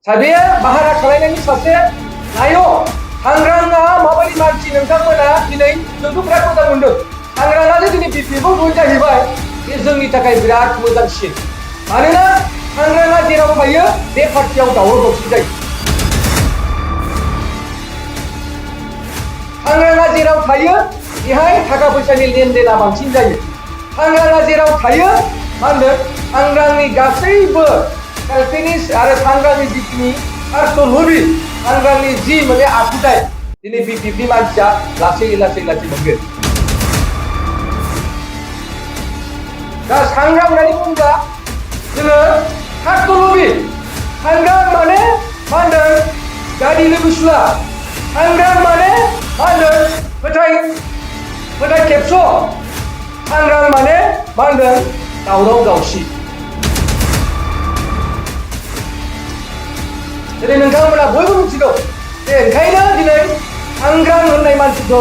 साबेया बाहारा खालायनायनि सासे नायो सांग्रांआ माबायदि मानसि नोंथांमोना दिनै जोंथ' बिराद मोजां मोनदों सांग्रांआ जे दिनै बिपिखौ जइन जाहैबाय बे जोंनि थाखाय बिराद मोजांसिन मानोना सांग्रांआ जेराव थायो बे पार्टियाव दावराव दावसि जायो सांग्रांआ जेराव थायो बेहाय थाखा फैसानि लेनदेना बांसिन जायो सांग्रांआ जेराव थायो मा होनदों सांग्रांनि गासैबो काल्पनिक आरो सांग्रांनि जिखिनि पार्सनलि सांग्रांनि जि माने आखुथाय दिनै बिपिनि मानसिया लासै मोनगोन दा सांग्रां होननानै बुङोब्ला जोङो पार्सनलि सांग्रां माने मा होनदों गादि लोगोसुला सांग्रां माने मा होनदों फोथाय खेबस' सांग्रां माने मा होनदों दावराव दावसि दिनै नोंथांमोना बयबो मिथिगौ जे ओंखायनो दिनै सांग्रां होननाय मानसिखौ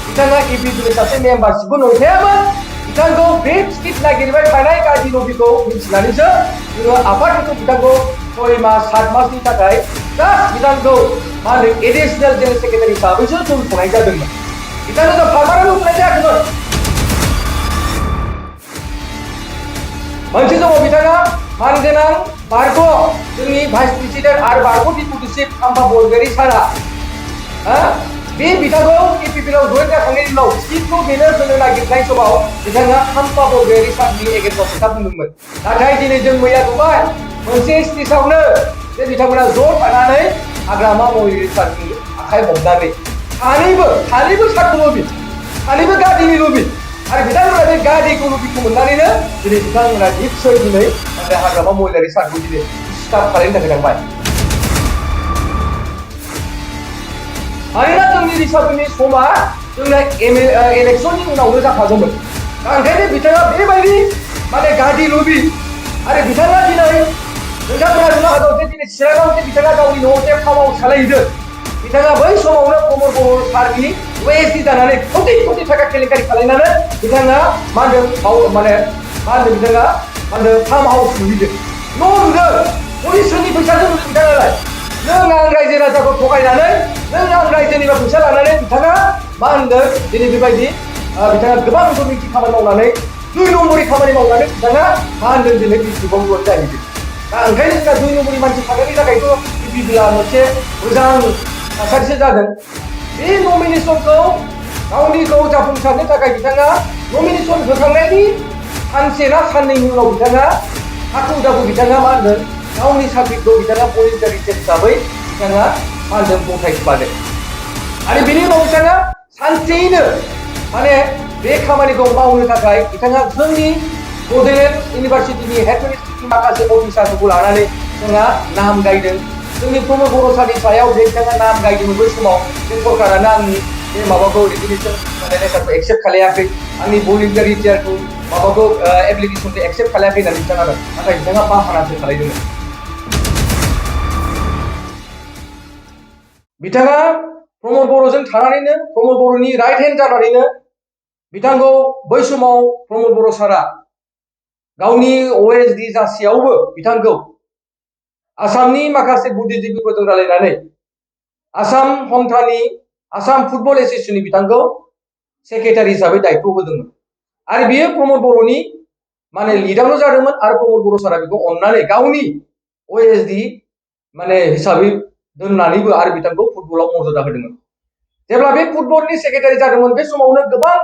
बिथाङा इपिपिनि सासे मेम्बारशिपबो नंखायामोन बिथांखौ बे टिकेट नागिरबाय थानाय गाज्रि लबिखौ मिथिनानैसो जोङो आफादखौ बिथांखौ 6 मास 7 मासनि थाखाय जास्ट बिथांखौ मा होनो एडिशनेल जेनेरेल सेक्रेटारि हिसाबैसो दोनथ'नाय जादोंमोन बिथांखौ जों पारमानेन्ट होनाय जायाखैमोन मोनसे समाव बिथाङा मानगोनां बारग' जोंनि भाइस प्रेसिडेन्ट आरो बारग' डिपुटि चिफ खाम्फा बरगयारी सारा बे बिथांखौ इपिपिआव जइन जाखांनायनि उनाव टिकेटखौ बेनो होनो नागिरनाय समाव बिथाङा खाम्फा बरगयारी सारनि एगेन्स्टआव खोथा बुंदोंमोन नाथाय दिनै जों मैया नुबाय मोनसे स्टेजआवनो जे बिथांमोना ज' थानानै हाग्रामा महिलारी सारनि आखाइ हमनानै सानैबो सारखौ लबि सानैबो गादिनि लबि आरो बिथांमोना बे गादिखौ लबिखौ मोननानैनो दिनै बिथांमोना निस्सय दिनै हाग्रामा महिलारी सारखौ दिनै स्टाफ खालामनो थाखाय थांबाय मानोना जोंनि रिसार्चनि समा जोंना इलेक्सननि उनावनो जाखागौमोन दा ओंखायनो बिथाङा बेबायदि माने गादि लबि आरो बिथाङा दिनै नोंथांमोना नुनो हागौ जे दिनै चिराङाव जे बिथाङा गावनि न'आव जे फार्म हाउस खालामहैदों बिथाङा बै समावनो प्रमद बर' सारनि ओएसडि जानानै कोटि थाखा केलेंकारि खालामनानै बिथाङा मा होनदों बिथाङा फार्म हाउस लुहैदों न' लुदों पलिसनि फैसाजों लुदों बिथाङालाय नों आं रायजो राजाखौ थगायनानै नों आं रायजोनिफ्राय फैसा लानानै बिथाङा मा होनदों दिनै बेबायदि बिथाङा गोबां दुर्निथि खामानि मावनानै 2 नम्बरनि खामानि मावनानै बिथाङा मा होनदों दिनै बिपिआव जइन जाहैदों दा ओंखायनो जोंना 2 नम्बरनि मानसि थानायनि थाखायथ' बिपिआ मोनसे मोजां थासारिसो जादों बे नमिनेसनखौ गावनिखौ जाफुंसारनो थाखाय बिथाङा नमिनेसन होखांनायनि सानसे ना साननैनि उनाव बिथाङा हाखु दाखु बिथाङा मा होनदों गावनि साख्रिखौ बिथाङा भलुन्टारि हिसाबै बिथाङा मा होनदों गथायबादों आरो बेनि उनाव बिथाङा सानसेयैनो माने बे खामानिखौ मावनो थाखाय बिथाङा जोंनि बड'लेण्ड इउनिभार्सिटिनि हेड मिनिस्ट्रिनि माखासे अफिसारफोरखौ लानानै बिथाङा नाम गायदों जोंनि प्रमद बर' सारनि सायाव जे बिथाङा नाम गायदोंमोन बै समाव बे सरकारानो आंनि बे माबाखौ रेजिगनेसन लेटारखौ एक्सेप्ट खालायाखै आंनि भलुन्टारि चेयारखौ माबाखौ एप्लिकेसनखौ एक्सेप्ट खालायाखै होननानै बिथाङा नाथाय बिथाङा बाहानासो खालायदोंमोन बिथाङा प्रमद बर'जों थानानैनो प्रमद बर'नि राइट हेन्ड जानानैनो बिथांखौ बै समाव प्रमद बर' सारा गावनि ओएसडि जासेयावबो बिथांखौ आसामनि माखासे बुद्धिजीबीफोरजों रायलायनानै आसाम हन्थानि आसाम फुटबल एसोसिएशननि बिथांखौ सेक्रेटारि हिसाबै दायित्व होदोंमोन आरो बियो प्रमद बर'नि माने लिडावनो जादोंमोन आरो प्रमद बर' सारा बेखौ अननानै गावनि ओएसडि माने हिसाबै दोननानैबो आरो बिथांखौ फुटबलाव मर्यादा होदोंमोन जेब्ला बे फुटबलनि सेक्रेटारि जादोंमोन बे समावनो गोबां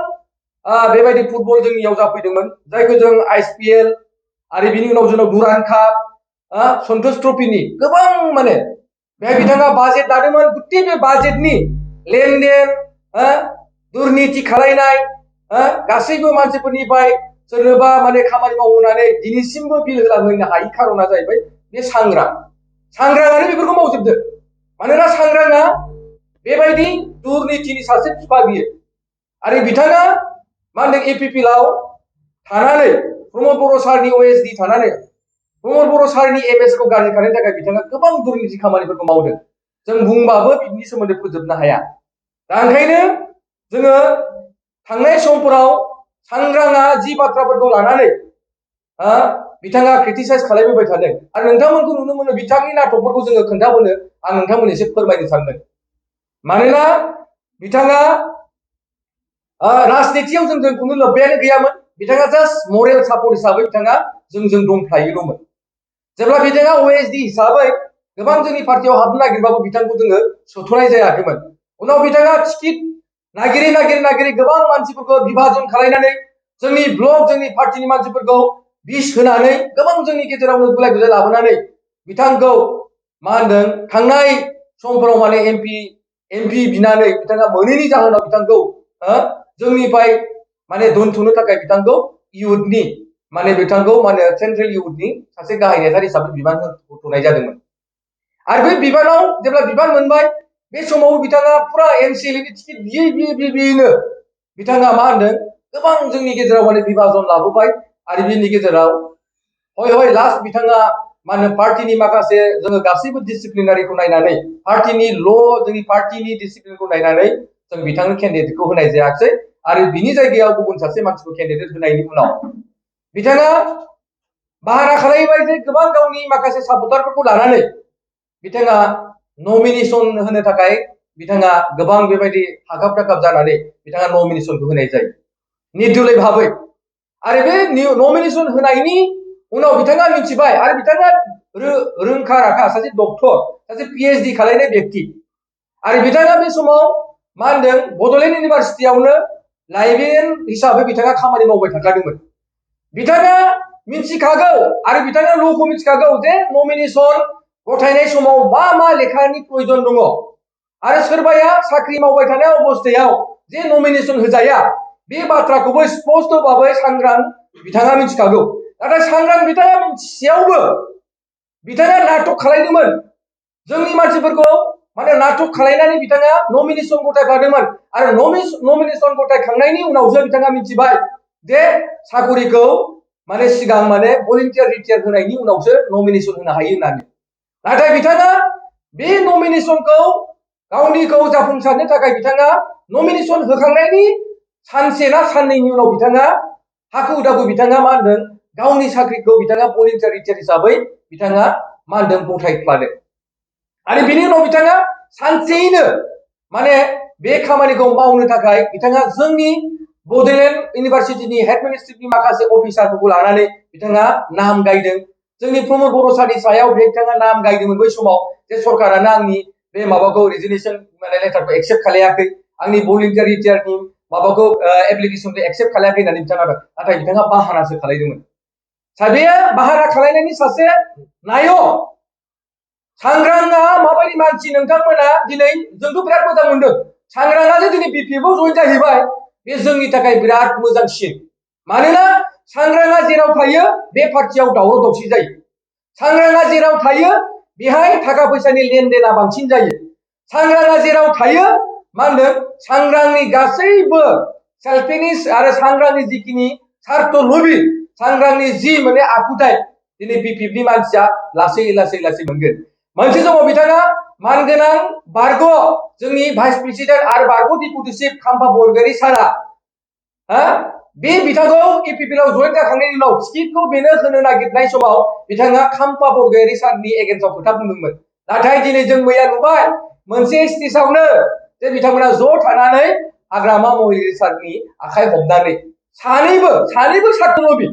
बेबायदि फुटबल जोंनियाव जाफैदोंमोन जायखौ जों आइएसपिएल आरो बिनि उनाव जोंनाव दुरान्ड काप सन्तोष ट्रफिनि गोबां माने बेहाय बिथाङा बाजेट लादोंमोन गुथै बे बाजेटनि लेनदेन दुर्निथि खालायनाय गासैबो मानसिफोरनिफ्राय सोरनोबा माने खामानि मावहोनानै दिनैसिमबो बिल होलांनो हायि खारना जाहैबाय बे सांग्राङानो बेफोरखौ मावजोबदों मानोना सांग्राङा बेबायदि दुर्निथिनि सासे बिफा बियो आरो बिथाङा मा होनदों एपिपिएलआव थानानै प्रमद बर' सारनि ओएसडि थानानै प्रमद बर' सारनि एमएसखौ गाज्रि खालामनो थाखाय बिथाङा गोबां दुर्निथि खामानिफोरखौ मावदों जों बुंबाबो बिनि सोमोन्दै फोजोबनो हाया दा ओंखायनो जोङो थांनाय समफोराव सांग्राङा जि बाथ्राफोरखौ लानानै बिथाङा क्रिटिसाइज खालामबाय थादों आरो नोंथांमोनखौ नुनो मोनो बिथांनि नाटकफोरखौ जोङो खोन्थाबोनो आं नोंथांमोननो एसे फोरमायनो सानदों मानोना बिथाङा राजनितियाव जोंजों खुनु लोब्बायानो गैयामोन बिथाङा जास्ट मरेल सापर्ट हिसाबै बिथाङा जोंजों दंफायोल'मोन जेब्ला बिथाङा ओएसडि हिसाबै गोबां जोंनि पार्टियाव हाबनो नागिरबाबो बिथांखौ जोङो सोथ'नाय जायाखैमोन उनाव बिथाङा टिकेट नागिरै गोबां मानसिफोरखौ बिभाजन खालामनानै जोंनि ब्लक जोंनि पार्टिनि मानसिफोरखौ बिस होनानै गोबां जोंनि गेजेरावनो गुलाय गुजाय लाबोनानै बिथांखौ मा होनदों थांनाय समफोराव माने एमपि बिनानै बिथाङा मोनैनि जाहोनाव बिथांखौ जोंनिफ्राय माने दोनथ'नो थाखाय बिथांखौ इयुथनि माने बिथांखौ माने सेन्ट्रेल इयुथनि सासे गाहाय नेतार हिसाबै बिबान होथ'नाय जादोंमोन आरो बे बिबानाव जेब्ला बिबान मोनबाय बे समाव बिथाङा पुरा एमसिएलनि टिकेट बियैनो बिथाङा मा होनदों गोबां जोंनि गेजेराव माने बिभाजन लाबोबाय आरो बेनि गेजेराव हय लास्ट बिथाङा मा होनो पार्टिनि माखासे जोङो गासैबो डिसिप्लिनारिखौ नायनानै पार्टिनि जोंनि पार्टिनि डिसिप्लिनखौ नायनानै जों बिथांनो केन्डिडेटखौ होनाय जायाखै आरो बिनि जायगायाव गुबुन सासे मानसिखौ केन्डिडेट होनायनि उनाव बिथाङा बाहारा खालामबाय जे गोबां गावनि माखासे सापर्टारफोरखौ लानानै बिथाङा नमिनेशन होनो थाखाय बिथाङा गोबां बेबायदि हाखाब दाखाब जानानै बिथाङा नमिनेशनखौ होनाय जायो निर्दलीय भाबै आरो बे नमिनेशन होनायनि उनाव बिथाङा मिथिबाय आरो बिथाङा रोंखा राखा सासे डक्टर सासे पिएचडि खालामनाय व्यक्ति आरो बिथाङा बे समाव मा होनदों बड'लेण्ड इउनिभारसिटियावनो लाइब्रेरियान हिसाबै बिथाङा खामानि मावबाय थाखादोंमोन बिथाङा मिथिखागौ आरो बिथाङा ल'खौ मिथिखागौ जे नमिनेशन गथायनाय समाव मा लेखानि प्रयोजन दङ आरो सोरबाया साख्रि मावबाय थानाय अबस्थायाव जे नमिनेशन होजाया बे बाथ्राखौबो स्पष्ट भाबै सांग्रां बिथाङा मिथिखागौ नाथाय सांग्रां बिथाङा मिथिसेयावबो बिथाङा नाटक खालामदोंमोन जोंनि मानसिफोरखौ माने नाटक खालामनानै बिथाङा नमिनेशन गथायफादोंमोन आरो नमिनेशन गथायखांनायनि उनावसो बिथाङा मिथिबाय जे साकरिखौ माने सिगां माने भलन्टियार रिटायार होनायनि उनावसो नमिनेशन होनो हायो होननानै नाथाय बिथाङा बे नमिनेशनखौ गावनिखौ जाफुंसारनो थाखाय बिथाङा नमिनेशन होखांनायनि सानसे ना साननैनि उनाव बिथाङा हाखु दाखु बिथाङा मा होनदों गावनि साख्रिखौ बिथाङा भलन्टियार रिटायार हिसाबै बिथाङा मा होनदों गथायफ्लादों आरो बिनि उनाव बिथाङा सानसेयैनो माने बे खामानिखौ मावनो थाखाय बिथाङा जोंनि बड'लेण्ड इउनिभारसिटिनि हेडमिनिस्ट्रेटिभनि माखासे अफिसारफोरखौ लानानै बिथाङा नाम गायदों जोंनि प्रमद बर' सारनि सायाव बिथाङा नाम गायदोंमोन बै समाव जे सरकारानो आंनि बे माबाखौ रेजिगनेशन माने लेटारखौ एक्सेप्ट खालायाखै आंनि भलन्टियार रिटायारनि माबाखौ एप्लिकेशनखौ एक्सेप्ट खालायाखै होननानै बिथाङा नाथाय बिथाङा बाहारासो खालामदोंमोन साबेया बाहारा खालामनायनि सासे नायक सांग्रांआ माबायदि मानसि नोंथांमोना दिनै जोंथ' बिराद मोजां मोनदों सांग्रांआ जे दिनै बिपिएफआव जइन जाहैबाय बे जोंनि थाखाय बिराद मोजांसिन मानोना सांग्रांआ जेराव थायो बे पार्टियाव दावराव दावसि जायो सांग्रांआ जेराव थायो बेहाय थाखा फैसानि लेनदेना बांसिन जायो सांग्रांआ जेराव थायो मा होनदों सांग्रांनि गासैबो सेल्फिश आरो सांग्रांनि जिखिनि सार्थ लबि सांग्रांनि जि माने आखुथाय दिनै बिपिएफनि मानसिया लासै मोनगोन मोनसे समाव बिथाङा मानगोनां बारग' जोंनि भाइस प्रेसिडेन्ट आरो बारग' डिपुटि चिफ खाम्फा बरगयारी सारा बे बिथांखौ इपिपिएलआव जइन जाखांनायनि उनाव टिकेटखौ बेनो होनो नागिरनाय समाव बिथाङा खाम्फा बरगयारी सारनि एगेन्स्टआव खोथा बुंदोंमोन नाथाय दिनै जों मैया नुबाय मोनसे स्टेजआवनो जे बिथांमोना ज' थानानै हाग्रामा महिलारी सारनि आखाइ हमनानै सानैबो सार्थ लबि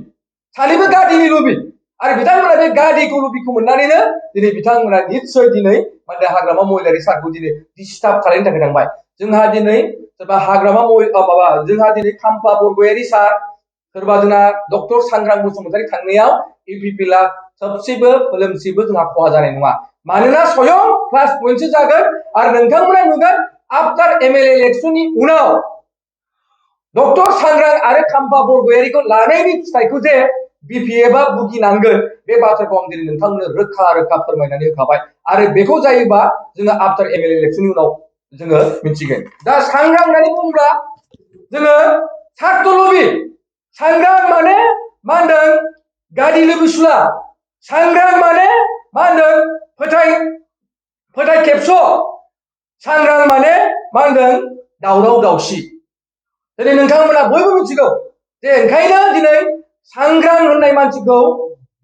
सानैबो गादिनि लबि आरो बिथांमोना बे गादिखौ लबिखौ मोननानैनो दिनै बिथांमोना निस्सय दिनै माने हाग्रामा महिलारी सारखौ दिनै डिस्टार्ब खालामनो थाखाय थांबाय जोंहा दिनै सोरबा हाग्रामा जोंहा दिनै खाम्फा बरगयारी सार सोरबा जोंना डक्टर सांग्रां बसुमतारी थांनायाव इउपिपिएलआ सबसेबो फोलोमसेबो जोंहा खहा जानाय नङा मानोना स्वयं प्लास पइन्टसो जागोन आरो नोंथांमोना नुगोन आफ्टार एमएलए इलेक्शननि उनाव डक्टर सांग्रां आरो खाम्फा बरगयारीखौ लानायनि फिथाइखौ जे बिपिएफआ भुगिनांगोन बे बाथ्राखौ आं दिनै नोंथांमोननो रोखा फोरमायनानै होखाबाय आरो बेखौ जायोबा जोङो आफ्टार एमएलए इलेक्शननि उनाव जोङो मिथिगोन दा सांग्रां होननानै बुङोब्ला जोङो सार्थ लबि सांग्रां माने मा होनदों गादि लोगोसुला सांग्रां माने मा होनदों फोथाय खेबस' सांग्रां माने मा होनदों दावराव दावसि दिनै नोंथांमोना बयबो मिथिगौ जे ओंखायनो दिनै सांग्रां होननाय मानसिखौ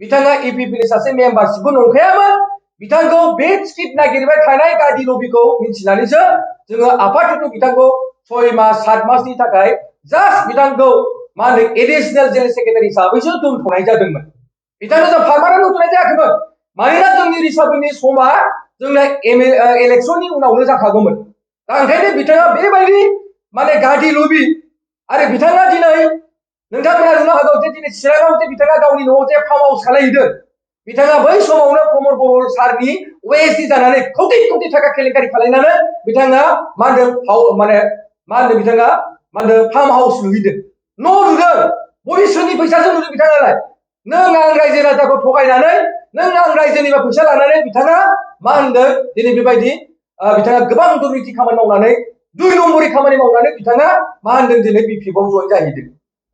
बिथाङा इपिपिनि सासे मेम्बारशिपबो नंखायामोन। बिथांखौ बे टिकेट नागिरबाय थानाय गादि लबिखौ मिथिनानैसो जोङो आफादजों बिथांखौ 6 मास 7 मासनि थाखाय जास्ट बिथांखौ मा होनो एडिशनेल जेनेरेल सेक्रेटारि हिसाबैसो दोनथ'नाय जादोंमोन। बिथांखौ जों पार्मानेन्ट दोनथ'नाय जायाखैमोन, मानोना जोंनि रिसार्भनि समा जोंना इलेक्सननि उनावनो जाखागौमोन। दा ओंखायनो बिथाङा बेबायदि माने गादि लबि आरो बिथाङा दिनै नोंथांमोना नुनो हागौ जे दिनै चिराङाव जे बिथाङा गावनि न'आव जे फार्म हाउस खालामहैदों, बिथाङा बै समावनो प्रमद बर' सारनि ओएसडि जानानै कोटि कोटि थाखा केलेंकारि खालामनानै बिथाङा मा होनदों मा होनदों बिथाङा मा होनदों फार्म हाउस लुहैदों, न' लुदों, बयसोरनि फैसाजों लुदों बिथाङालाय। नों आं रायजो राजाखौ थगायनानै नों आं रायजोनिबा फैसा लानानै बिथाङा मा होनदों दिनै बेबायदि बिथाङा गोबां दुर्निति खामानि मावनानै 2 नम्बरनि खामानि मावनानै बिथाङा मा होनदों दिनै बिपिएफआव जइन जाहैदों।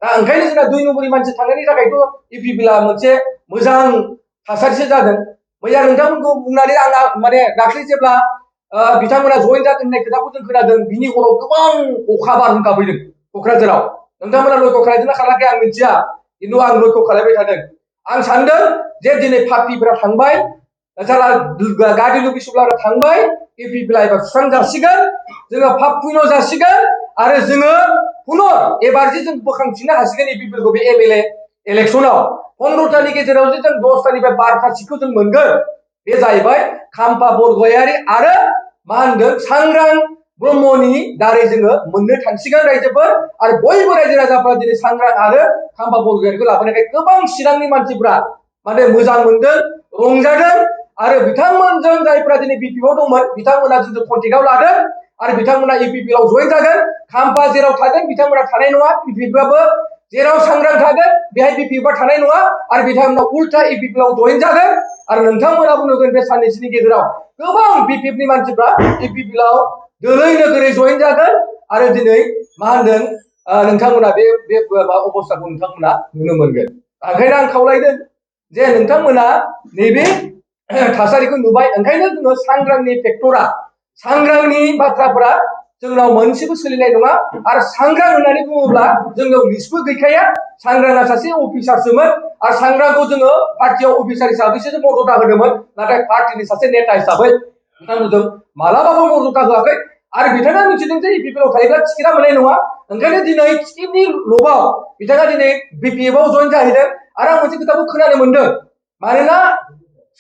दा ओंखायनो जोंना 2 नम्बरनि मानसि थांनायनि थाखायथ' इपिपिला मोनसे मोजां थासारिसो जादों। मैया नोंथांमोनखौ बुंनानै आंहा माने दाख्लै जेब्ला बिथांमोना जइन जागोन होननाय खोथाखौ जों खोनादों, बिनि हराव गोबां अखा बारहुंखा फैदों क'क्राझाराव। नोंथांमोना लयख' खालायदोंना खालायाखै आं मिथिया, खिन्थु आं लयख' खालायबाय थादों। आं सानदों जे दिनै पार्टिफोरा थांबाय, साला गादि लबि सुब्लारा थांबाय, इपिपिला एबार सुस्रां जासिगोन, जोङो पाप पुइन' जासिगोन आरो जोङो पुनर एबार जे जों बोखांफिननो हासिगोन इपिपिएलखौ बे एमएलए इलेक्सनाव 15तानि गेजेराव जे जों 10तानिफ्राय 12ता सिटखौ जों मोनगोन। बे जाहैबाय खाम्फा बरगयारि आरो मा होनदों सांग्रां ब्रह्मनि दारै जोङो मोननो थांसिगोन रायजोफोर। आरो बयबो रायजो राजाफ्रा दिनै सांग्रां आरो खाम्फा बरगयारिखौ लाबोनायखाय गोबां चिरांनि मानसिफ्रा माने मोजां मोनदों, रंजादों आरो बिथांमोनजों जायफ्रा दिनै बिपिएफआव दंमोन बिथांमोना जोंजों कन्टेक्टआव लादों आरो बिथांमोना इपिपिएलआव जइन जागोन। खाम्फा जेराव थागोन बिथांमोना थानाय नङा, बिपिएफआबो जेराव सांग्रां थागोन बेहाय बिपिएफआ थानाय नङा आरो बिथांमोना उल्था इपिपिएलआव जइन जागोन। आरो नोंथांमोनाबो नुगोन बे साननैसोनि गेजेराव गोबां बिपिएफनि मानसिफ्रा इपिपिएलआव दोलै नोगोरै जइन जागोन आरो दिनै मा होनदों नोंथांमोना बे अबस्थाखौ नोंथांमोना नुनो मोनगोन। ओंखायनो आं खावलायदों जे नोंथांमोना नैबे थासारिखौ नुबाय, ओंखायनो जोङो सांग्रांनि फेक्टरा, सांग्रांनि बाथ्राफोरा जोंनाव मोनसेबो सोलिनाय नङा। आरो सांग्रां होननानै बुङोब्ला जोंनाव लिस्टबो गैखाया। सांग्रांआ सासे अफिसारसोमोन आरो सांग्रांखौ जोङो पार्टियाव अफिसार हिसाबैसो मर्यादा होदोंमोन, नाथाय पार्टिनि सासे नेता हिसाबै बिथांमोनजों मालाबाबो मर्यादा होआखै। आरो बिथाङा मिथिदों जे इपिपिएलआव थायोब्ला टिकेटआ मोननाय नङा, ओंखायनो दिनै टिकेटनि लबाव बिथाङा दिनै बिपिएफआव जइन जाहैदों। आरो आं मोनसे खोथाखौ खोनानो मोनदों, मानोना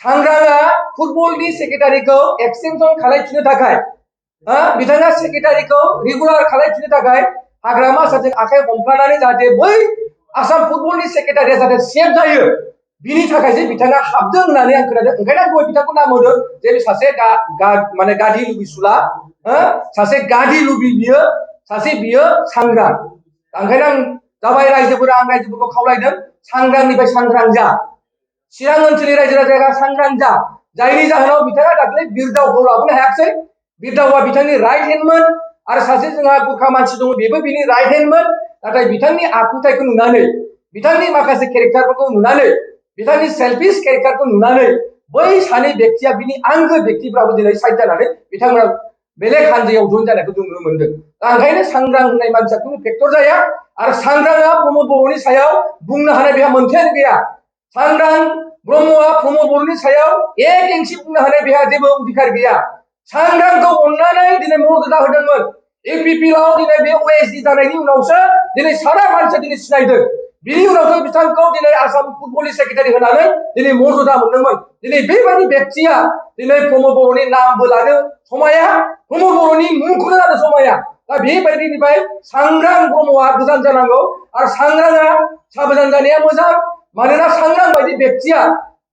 सांग्रांआ फुटबलनि सेक्रेटारिखौ एक्सटेनसन खालामफिननो थाखाय बिथाङा सेक्रेटारिखौ रेगुलार खालामफिननो थाखाय हाग्रामा सारजों आखाइ हमफ्लानानै जाहाथे बै आसाम फुटबलनि सेक्रेटारिया जाहाथे सेफ जायो, बिनि थाखायसो बिथाङा हाबदों होननानै आं खोनादों। ओंखायनो आं दहाय बिथांखौ नाम होदों जे सासे माने गादि लुबिसुला, सासे गादि लुबि, बियो सांग्रां। ओंखायनो आं जाबाय रायजोफोरा, आं रायजोफोरखौ खावलायदों सांग्रांनिफ्राय सांग्रां जा, चिरां ओनसोलनि रायजो राजाया सांग्रां जा। जायनि जाहोनाव बिथाङा दाख्लै बिरदावखौ लाबोनो हायाखिसै। बिरदावा बिथांनि राइट हेन्डमोन आरो सासे जोंहा गुरखा मानसि दङ बेबो बिनि राइट हेन्डमोन, नाथाय बिथांनि आखुथायखौ नुनानै, बिथांनि माखासे केरेक्टारफोरखौ नुनानै, बिथांनि सेल्फिश केरेक्टारखौ नुनानै बै सानै व्यक्तिया बिनि आंगो व्यक्तिफ्राबो दिनै साइड जानानै बिथांमोना बेलेग हानजायाव जइन जानायखौ जों नुनो मोनदों। दा ओंखायनो सांग्रां होननाय मानसिया खुनु फेक्टर जाया आरो सांग्रांआ प्रमद बर'नि सायाव बुंनो हानाय बेहा मोनथायानो गैया। सांग्रां ब्रह्मआ प्रमद बर'नि सायाव एक इंसि बुंनो हानाय बेहा जेबो अधिकार गैया। सांग्रांखौ अननानै दिनै मर्यादा होदोंमोन। इपिपिएलआव दिनै बे ओएसडि जानायनि उनावसो दिनै सारा मानसिया दिनै सिनायदों। बिनि उनावसो बिथांखौ दिनै आसाम फुटबलनि सेक्रेटारि होनानै दिनै मर्यादा मोनदोंमोन। दिनै बेबायदि व्यक्तिया दिनै प्रमद बर'नि नामबो लानो समाया, प्रमद बर'नि मुंखौनो लानो समाया। दा बेबायदिनिफ्राय सांग्रां ब्रह्मआ गोजान जानांगौ आरो सांग्रांआ साबधान जानाया मोजां। मानोना सांग्रां बायदि व्यक्तिया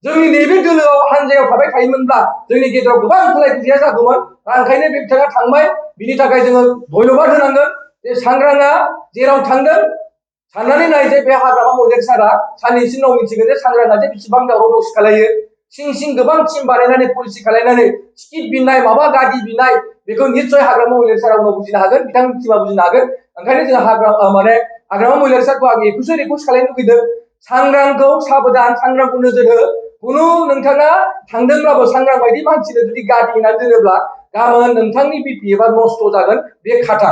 जोंनि नैबे दोलोआव हानजायाव थाबाय थायोमोनब्ला जोंनि गेजेराव गोबां गुलाय गुजाया जागौमोन। दा ओंखायनो बे बिथाङा थांबाय, बिनि थाखाय जोङो धन्यबाद होनांगोन जे सांग्रांआ जेराव थांदों। साननानै नाय जे बे हाग्रामा महिलारि सारा साननैसो उनाव मिथिगोन जे सांग्रांआ जे बेसेबां दावराव दावसि खालायो, सिं सिं गोबां टिम बानायनानै पलिसि खालायनानै टिकेट बिनाय माबा गादि बिनाय, बेखौ निस्सय हाग्रामा महिलारि सारा उनाव बुजिनो हागोन, बिथांनि टिमा बुजिनो हागोन। ओंखायनो जों हाग्रामा महिलारि सारखौ आं बेखौसो रिकुवेस्ट खालामनो लुगैदों, सांग्रांखौ साबधान, सांग्रांखौ नोजोर हो। खुनु नोंथाङा थांदोंब्लाबो सांग्रां बायदि मानसिनो जुदि गादि होनानै दोनोब्ला गाबोन नोंथांनि बिपिएफआ नस्थ' जागोन, बे खाथा।